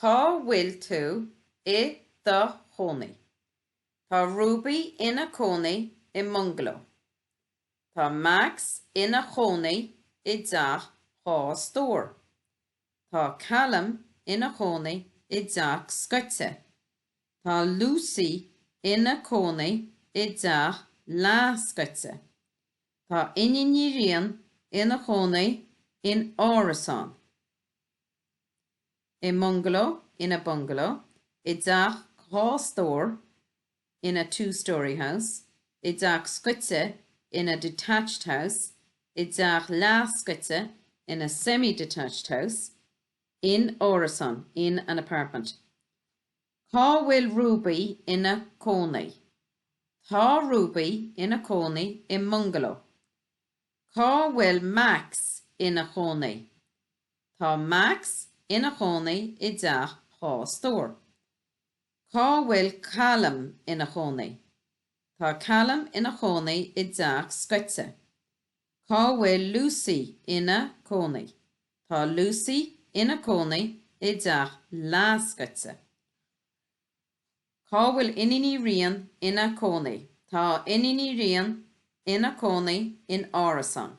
Cá bhfuil tú i do chónaí? Tá Ruby ina cónaí i mbungaló. Tá Max ina chónaí i dteach 2 stór. Tá Callum ina chónaí i dteach scoite. Tá Lucy ina cónaí i dteach leathscoite. Tá Iníon Ní Riain ina cónaí in árasán. I mbungaló, in a bungalow, i dteach 2 stór, in a two-storey house, i dteach scoite, in a detached house, i dteach leathscoite, in a semi-detached house, in árasán, in an apartment. Cá bhfuil Rúbaí ina cónaí? Tá Rúbaí ina cónaí i mbungaló. Cá bhfuil Max ina chónaí? Tá Max ina chónaí i dteach 2 stór. Cá bhfuil Callum ina chónaí? Tá Callum ina chónaí i dteach scoite. Cá bhfuil Lucy ina cónaí? Tá Lucy ina cónaí i dteach leathscoite. Cá bhfuil Iníon Uí Riain ina cónaí? Tá Iníon Uí Riain ina cónaí in árasán.